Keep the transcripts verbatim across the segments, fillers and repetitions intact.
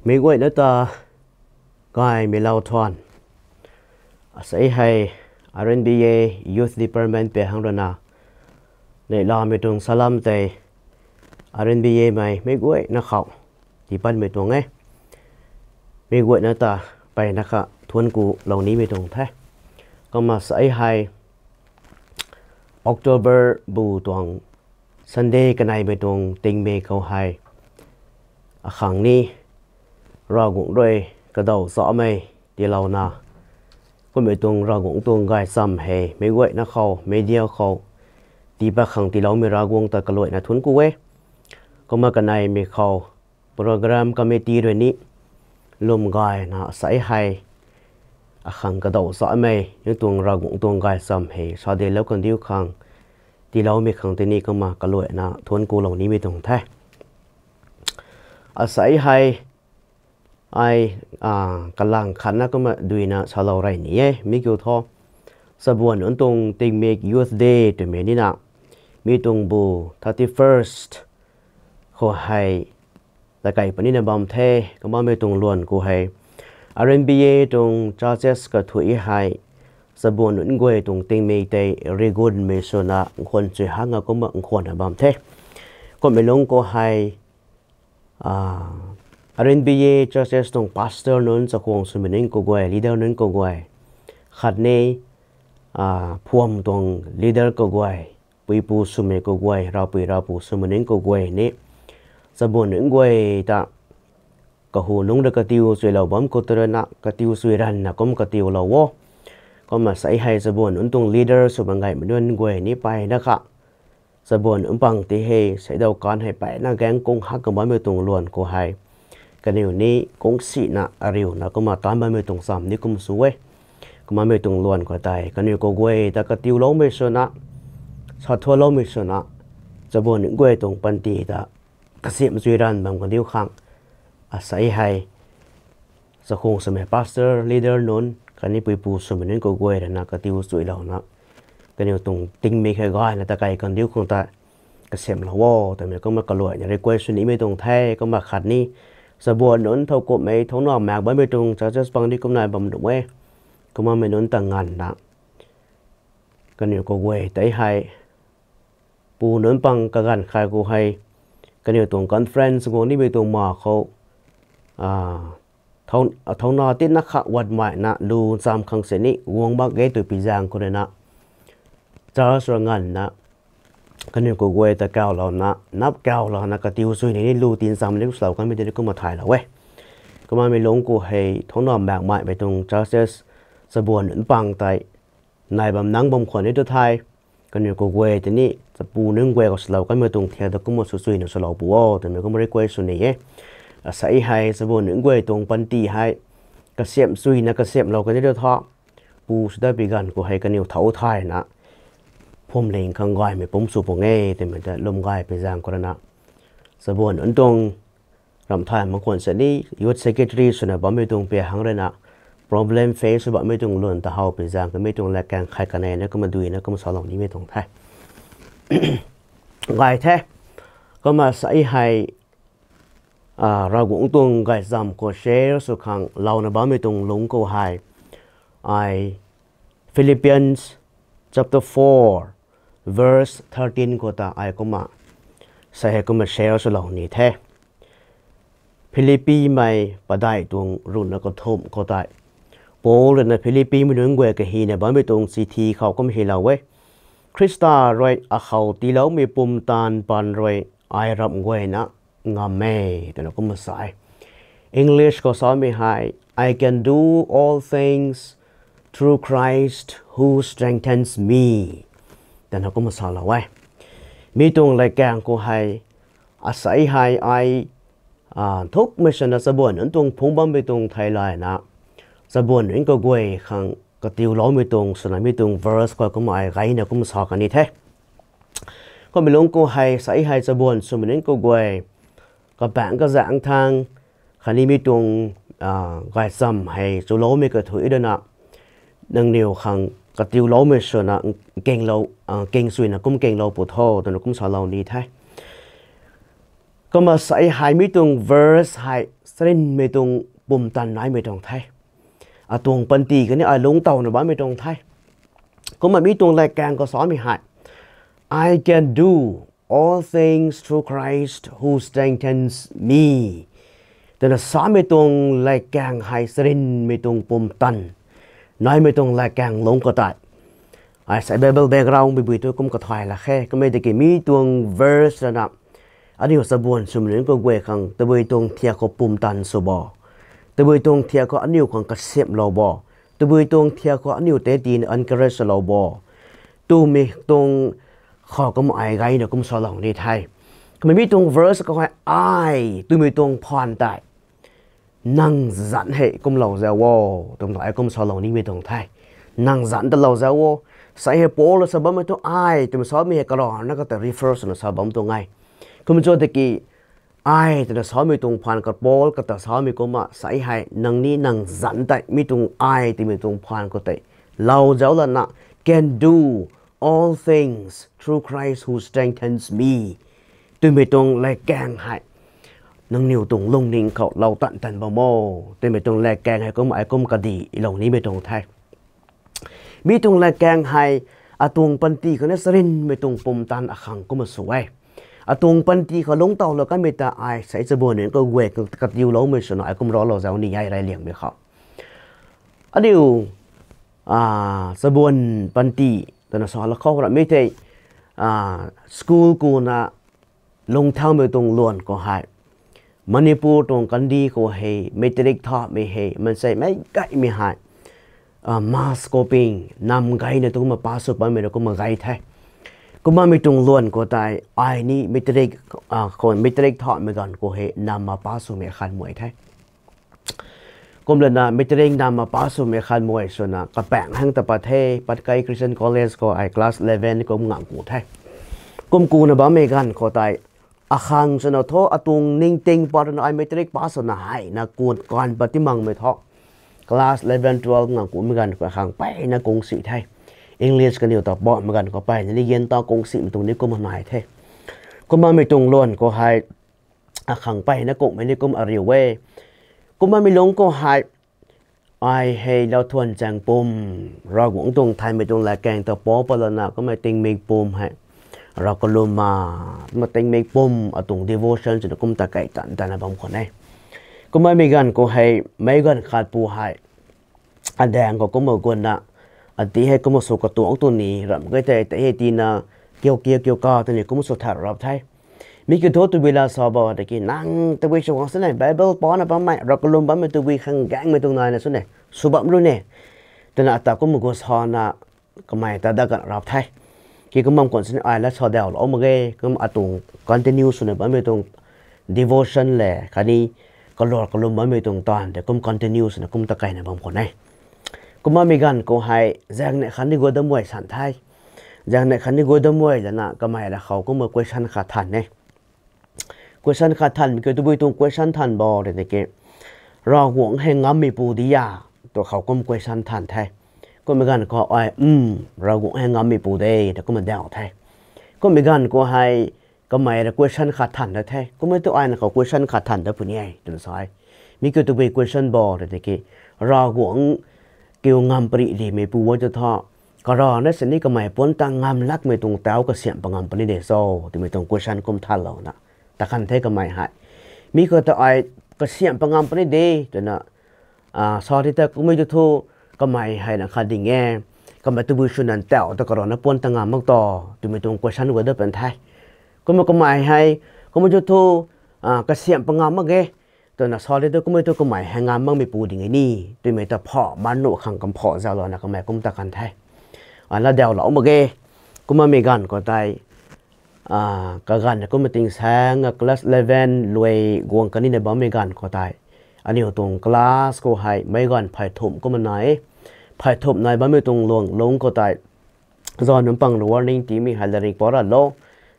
Meic guayna ta gaymei lou thuan. Asei hei R N B A Youth Department pei hang rana neihlamei tuang salam tei R N B A mei meic guayna khou tiipatmei tuang e. Meic guayna ta mpeyna kha thuanc ku lou nimei tuang the. Kumna asei hei October bu tuang Sunday kaneimei tuang tingmei khou hei akhang ni Ravguangc rui kadaw chamei tiilouna, kummei tuang Ravguangc tuang gaychamv hei meic guayna khou media khou tiipat khang tiiloumei Ravguangc ta kaluaina thuanc ku e. Kumna kaneimei khou program committee rui ni lwm gayna asei hei akhang kadaw chamei nang tuang Ravguangc tuang gaychamv hei sa delou kandiu khang tiiloumei khang tei ni kumna kaluaina thuanc ku lou nimei tuang the. Asei hei ai kalang khatna kumna duina salou rey ni e, mi kiu thu, Sabuan nunc tuang tingmik Youth Day twmei nina, mi tuang bu thirty-first khou hei takei punina bam the. Kumnamei tuang luan khou hei R N B A tuang churches kathuic hei Sabuan nunc guay tuang tingmik tei rigunmei swna nkhwan chui hanga kumna nkhwanna bam the. Kummei lungc khou hei R N B A churches tuang pastor nunc, chakhwang swmei nunc kaguay, leader nunc kaguay, khatni phuam tuang leader kaguay, puipu swmei kaguay, ravpui ravpu swmei nunc kaguay ni Sabuan nunc guay ta kahu nungc rui katiu chuilou bam khou tei rana katiu chui ranvna kum katiulou o. Kumna asei hei Sabuan nunc tuang leader sw bam gaymei nunc guay ni mpeyna kha Sabuan nunc pang tei hei seidaw kan hei mpeyna gaeng kung hak kan bammei tuang luan khou hei kaniw ni kung sina ariuna kumna taanc bammei tuang chamv ni kum sw e. Kumnamei tuang luan khou tei kaniw kaguay ta katiuloumei swna, sa thuanloumei swna, Sabuan nunc guay tuang panty ta kasiamh chui ranv bam kandiu khang asei hei chakhwang swmei pastor, leader nunc khatni puipu swmei nunc kaguay rana katiu chuilouna kaniw tuang tingmik hei gayna takei kandiu khang ta kasiamhlou o twmei kumna kaluaina request sw nimei tuang the. Kumna khatni Sabuan nunc thow kumhmei thouna maek bammei tuang churches pang ni kumna bam nuh e. Kumnamei nunc ta nganvna kaniw kaguay tei hei pu nunc pang kaganv khai khou hei kaniw tuang conference guang nimei tuang ma khou thouna tina kha watmeina lu ncham khang sini guang mak ge tw pi zaeng khou rui na church rui nganvna kaniw kaguay ta kaulouna, nap kaulouna katiu chui ni lu tin cham ni swlou kanmei tei ni kumna thaylou e. Kumnamei lungc khou hei thouna maekmaimei tuang churches Sabuan nunc pang tei nai bam nang bam khwan ni tu the. Kaniw kaguay tei ni chapu nunc guay khou swlou kanmei tuang thiak ta kumna sw chuina swlou pu o twmei kumna request sw ni e. Asei hei Sabuan nunc guay tuang panty hei kasiamh chuina kasiamhlou kan ni tu tha, pu sw dat pi ganv khou hei kaniw thow thayna phuamling khang gaymei pumc sw pung e twmei ta lwm gay pi zaeng khou rui na Sabuan nunc tuang ramh thay mak khwan sini youth secretary swna bammei tuang pi hang rui na problem face sw bammei tuang lwn ta how pi zaeng khou mi tuang latkaeng khai kanei na kumna duina kumna salou nimei tuang the. Gay the. Kumna asei hei Ravguangc tuang gaychamv khou share sw khang louna bammei tuang lungc khou hei ai Philippians chapter four verse thirteen khou ta ai kumna sei hei kumna share swlou ni the. Philippimei padeih tuang ruhna kathumh khou tei Paul rui na Philippimei nunc guay kahina bammei tuang chithi khou kumna hylou e. Khrista rui akhou tiiloumei pumtan paan rui ai ramh guayna ngam e twna kumna sa e. English khou samei hei I can do all things through Christ who strengthens me twna kumna salou e. Mi tuang latkaeng khou hei asei hei ai nthukmei swna chabuan nunc tuang phungc bammei tuang theilayna chabuan nunc kaguay khang katiuloumei tuang swna mi tuang verse khou kumna ai gayna kumna sa kan ni the. Kummei lungc khou hei asei hei chabuan swmei nunc kaguay kapaengc kazaengc thang khatni mi tuang gaychamv hei chuloumei kathuic rui na nangniw khang katiuloumei swna kingchuina kum kinglou pu tho twna kum salou ni the. Kumna asei hei mi tuang verse hei sarinmei tuang pumtan naimei tuang the. Atuang panty khatni ai lungc towna bammei tuang the. Kumna mi tuang latkaeng khou samei hei, I can do all things through Christ who strengthens me, twna samei tuang latkaeng hei sarinmei tuang pumtan naimei tuang latkaeng lungc khou tei, ai sa Bible background bui bui tu kum kathay la khe. Kamei tiki mi tuang verse rana aniu chabuan swmei nunc khou guay khang tabui tuang thiak khou pumtan sw bo, tabui tuang thiak khou aniu khang kasiamhlou bo, tabui tuang thiak khou aniu tei tina encourage lou bo, twmei tuang khou kum ai gayna kum salou ni the. Kamei mi tuang verse khou hei ai twmei tuang phaan tei nang zanc hei kumlou zau o, twmei tuang ai kum salou nimei tuang the. Nang zanc talou zau o. Sa hei Paul sa bammei tuang ai twmei samei hei karana kata refer swna sa bam tuang e. Kum cho tiki ai twna samei tuang phaan ka Paul kata samei kumna sa hei nang ni nang zanc tei mi tuang ai twmei tuang phaan khou tei lou zau lana, can do all things through Christ who strengthens me, twmei tuang latkaeng hei nangniw tuang lungning khou lou tan tan bam o, twmei tuang latkaeng hei kum ai kum kadilou nimei tuang the. Mi tuang latkaeng hei atuang panty khatni sarinmei tuang pumtan akhang kumna sw e. Atuang panty khou lungc towlou kamei ta ai sa chabuan nunc khou guay katiuloumei swna ai kum raclou zau ni e reyliangmei khou. Aniu chabuan panty twna sa la khou ramei thei, school kuna lungcthaumei tuang luan khou hei, Manipur tuang kandih khou hei matric thamei hei maansei meic gaymei hei mass copying nam gayna tu kumna pass sw pammei rui kumna gay the. Kumnamei tuang luan khou tei ai ni matric, khou matric thamei ganv khou hei namna pass swmei khan muay the. Kumlana matric namna pass swmei khan muay swna kapaeng hang ta pat the, Patkai Christian College khou ai class eleven kum ngang ku the. Kum kuna bammei ganv khou tei akhang swna thu atuang ningting pat runa ai matric pass swna hei na kun kan pat ti makmei thu, class eleven, twelve ngang kumei ganv khou akhang mpeyna kungsi the. English kaniw ta pammei ganv khou mpeyna ni gan ta kungsimei tuang ni kum nai the. Kumnamei tuang luan khou hei akhang mpeyna kungmei ni kum ariu e. Kumnamei lungc khou hei ai hei lauthuan chaeng pum, Ravguangc tuang thaymei tuang latkaeng ta pou patlana kummei tingmik pum hei rav kalumna, kumna tingmik pum atuang devotion swna kum ta kei tan tana bam khwan e. Kumnamei ganv khou hei meic ganv khat pu hei adaeng khou kumna guanna, ati hei kumna sw katuang tu ni ramh kei tei tei hei tina kiu kiu kiu ka tu ni kumna sw that rap the. Mi kiu thu tabui la sa bo tiki nang tabui sw guang sini Bible pana bammei, rav kalum bammei tabui khang gaengmei tuang naina sw ne, sw bam ru ne, twna ata kumna gu sana kamei ta dat kan rap the. Ki kum bam khwan sini ai la sa dauhlou mak ge, kum atuang continue swna bammei tuang devotion le khatni kalor kalum bammei tuang taanv tei kum continue swna kum ta kaina bam khwan e. Kumnamei ganv khou hei zaeng neih khatni guay damei san the. Zaeng neih khatni guay damei lana kamei ra khou kumna question khat than e. Question khat thanmei kiu tabui tuang question than bo rui tiki, Ravguangc hei ngammeipu di a, tu khou kum question than the. Kummei ganv khou ai, m, Ravguangc hei ngammeipu de ta kumna dauh the. Kummei ganv khou hei kamei ra question khat than da the. Kummei tu aina khou question khat than da puni e twna sa e. Mi kiu tabui question bo rui tiki, Ravguangc kiu ngam pary rimeipu e tu thu, karana sini kamei puan ta ngam lakmei tuang tau kasiamh pa ngam puni de cho twmei tuang question kum thanlouna ta kan the kamei hei. Mi khou ta ai kasiamh pa ngam puni de twna sa ti ta kummei tu thu kamei hei na khat ding e. Kamei tabui swna tau ta karana puan ta ngam mak to twmei tuang question guay da pan the. Kumna kamei hei, kummei tu thu kasiamh pa ngam mak ge twna sa ti ta kummei tu kamei hei ngam makmeipu ding e ni twmei ta pha man nuh khang kam pha zaulouna kamei kum ta kan the. Ai la dauhlou mak ge. Kumnamei ganv khou tei kaganv kumna tingsaeng class eleven luai guang kanina bammei ganv khou tei aniu tuang class khou hei meic ganv phey thumh kumna nai e. Phey thumh nai bammei tuang luang lungc khou tei zan nunc pang rui warning tiimei hei latrik pou ra lou,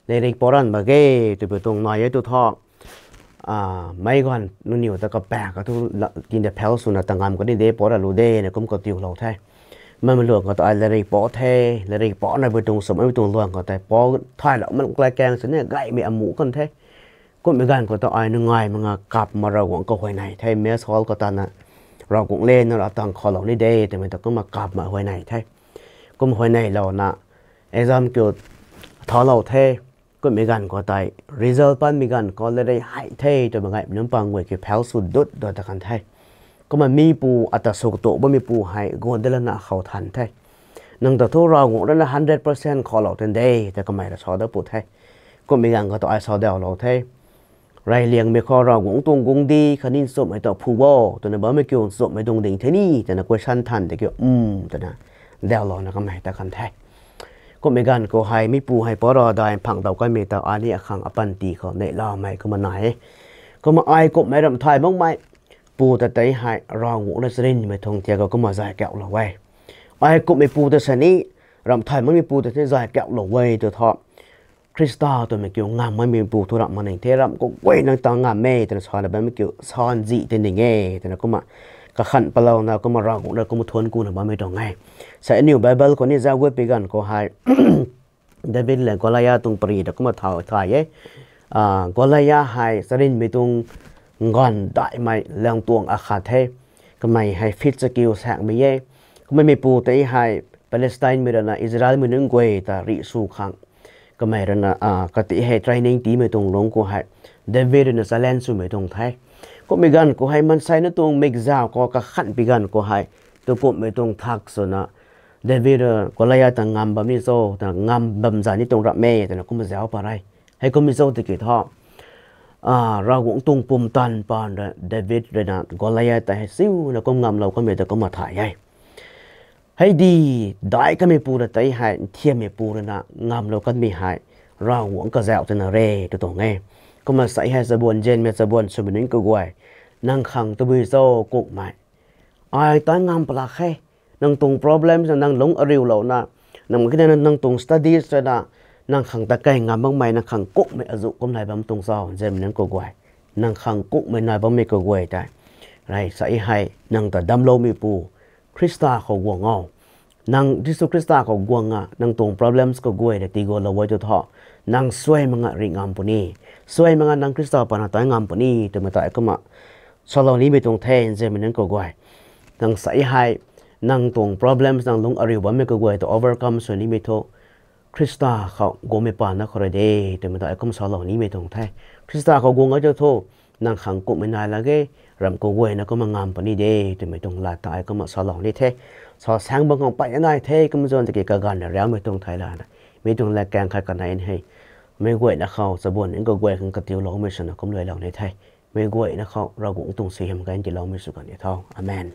latrik pou ra mak ge twpui tuang nai e tu thu meic ganv nangniw ta kapaeng kha thu tindaphail swna ta ngam kani de pou ra lu de na kum katiulou the. Mamei luang khou ta ai latrik pou the, latrik pouna pui tuang swmei tuang luang khou tei pou thaylou man latkaeng sini gaymei amuh kan the. Kummei ganv khou ta ai nungai mak nga kap ma Ravguangc kahuay nei the, mess hall khou tana Ravguangc le na ra tang khaulou ni de twmei ta kumna kap ma huay nei the. Kum huay neilouna exam kiu thaulou the. Kummei ganv khou tei result panmei ganv khou latrik hei the twmei gaymei nunc pang guay kiu fail sw dut dut ta kan the. Kumna mipu ata sw katuak bammeipu hei guan de lana khou than the. Nang ta thu Ravguangc rui na hundred percent khaulou tan de ta kamei ra sa dat pu the. Kummei ganv khou ta ai sa daulou the. Reyliangmei khou Ravguangc tuang guangcdic khatni nchumhmei ta phu o twna bammei kiu nchumhmei tuang ding the ni twna question than tei kiu, um, twna daulouna kamei ta kan the. Kummei ganv khou hei mipu hei pura dai phang daw kanmei ta ai ni akhang apanty khou neihlamei kumna nai e. Kumna ai kumhmei ramh thay makmei pu ta tei hei Ravguangc rui charynmei tuang thiak khou kumna zay kauhlou e. Ai kumhmei pu ta sini ramh thay makmei pu ta tei zay kauhlou e tw thu Khrista twmei kiu ngam makmei pu thu ramh mak ning the, ramh kaguayna ta ngam e twna sana bammei kiu sanzih tei ning e twna kumna kakhan palouna kumna Ravguangc rui kumna thuanc kuna bammei tuang e. Sa aniu Bible khou ni zauc gut pui ganv khou hei David le Goliath tuang pary ta kumna thau thay e. Goliath hei charynmei tuang nganv daihmei lang tuang akhat the. Kamei hei feet chakiu saekmei e. Kumna mipu tei hei Palestinemei rui na Israelmei nunc guay ta rih sw khang kamei rui na kati hei training tiimei tuang lungc khou hei David rui na challenge swmei tuang the. Kummei ganv khou hei maansei na tuang mikzauc khou kakhan pui ganv khou hei tu kumhmei tuang thak swna David rui Goliath ta ngam bam ni cho ta ngam bam zay ni tuang ramh e twna kumna zauc pa re. Hei kummei cho tiki thu Ravguangc tuang pumtan paan rui David rui na Goliath ta hei siuna kum ngamlou kanmei ta kumna thay e. Hei di dai kanmei pu ta tei hei nthiammei pu rui na ngamlou kanmei hei Ravguangc kazauh twna re tw tuang e. Kumna sa hei chabuan nzianmei chabuan swmei nunc kaguay, nang khang tabui cho kummei ai ta ngam palak khe. Nang tuang problems na nang lungc ariulouna, nang kina nang tuang studies rui na nang khang ta kai ngam makmei nang khang kummei azuh kum nai bam tuang cho nzianmei nunc kaguay, nang khang kummei nai bammei kaguay tei, rey sa hei nang ta damcloumeipu Khrista khou guang o. Nang Jisu Khrista khou guang a nang tuang problems kaguay ta tigualou e tw thu, nang suai mak nga rih ngam puni, suai mak nga nang Khrista pana tai ngam puni twmei ta kumna salou nimei tuang the nzianmei nunc kaguay. Nang sa hei nang tuang problems nang lungc ariu bammei kaguay ta overcome sw nimei thu Khrista khou guangmei pana khou rui de twmei ta kumna salou nimei tuang the. Khrista khou guang e tw thu nang khang kummei nai lak ge, ramh kaguayna kumna ngam puni de twmei tuang lat ta ai kumna salou ni the. Sa saeng bang khang peyna nai the kumna zan tiki kaganvna riaumei tuang thei lana mi tuang lat kaeng khat kanei hei meic guayna khou chabuan nunc kaguay khang katiuloumei swna kumluailou ni the. Meic guayna khou Ravguangc tuang suaihiam kan tiiloumei sw kan ni tho. Amen.